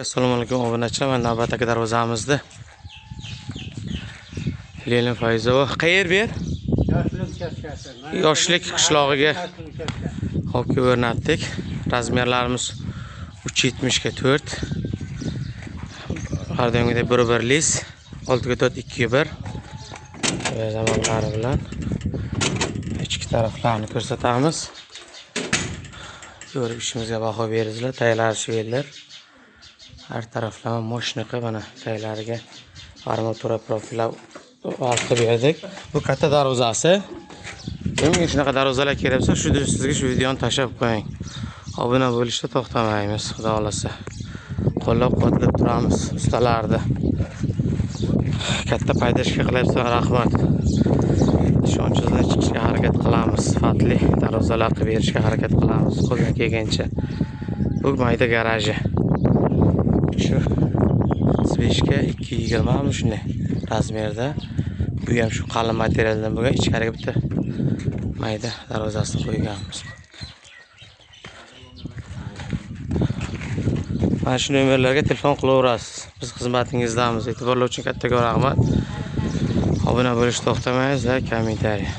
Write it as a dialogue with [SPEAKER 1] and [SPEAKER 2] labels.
[SPEAKER 1] Assalomu alaykum obunachilar. Mana navbatdagi darvozamizda Lenin Fayzova. Qayer bu yer?
[SPEAKER 2] Yoshlik uchastkasi.
[SPEAKER 1] Yoshlik qishlog'iga hokey o'rnatdik. Razmerlarimiz 3.70 ga 4. Har doimgidek 1.1 lis, 6 ga 4, 2 ga 1. Zamonlari bilan ichki taraflarini ko'rsatamiz. Ko'rib ishimizga baho beringizlar. Taylari shveller. Har taraflama moshina qilib mana taylariga armatura profillar qilib berdik. Bu katta darvozasi. Kimga shunaqa darvozalar kerak bo'lsa, shu sizga shu videoni tashlab qo'ying. Obuna bo'lishda to'xtamaymiz, xudo xolasa. Qo'llab-quvvatlab turamiz ustalarni. Katta paydashga qilyapsan, rahmat. Ishonchingizdan chiqishga harakat qilamiz, sifatli darvozalar qilib berishga harakat qilamiz qo'ldan kelgancha. Bu mayda garaji. Shu 35 ga 2.20 shunday razmerda. Bu ham shu qalin materialdan bo'lgan, ichkariga bitta mayda darvozasini qo'yganmiz. Mana shu nomerlarga telefon qilaverasiz. Biz xizmatingizdamiz. E'tiborlar uchun kattakon rahmat. Obuna bo'lishni to'xtamaymiz va kommentariy.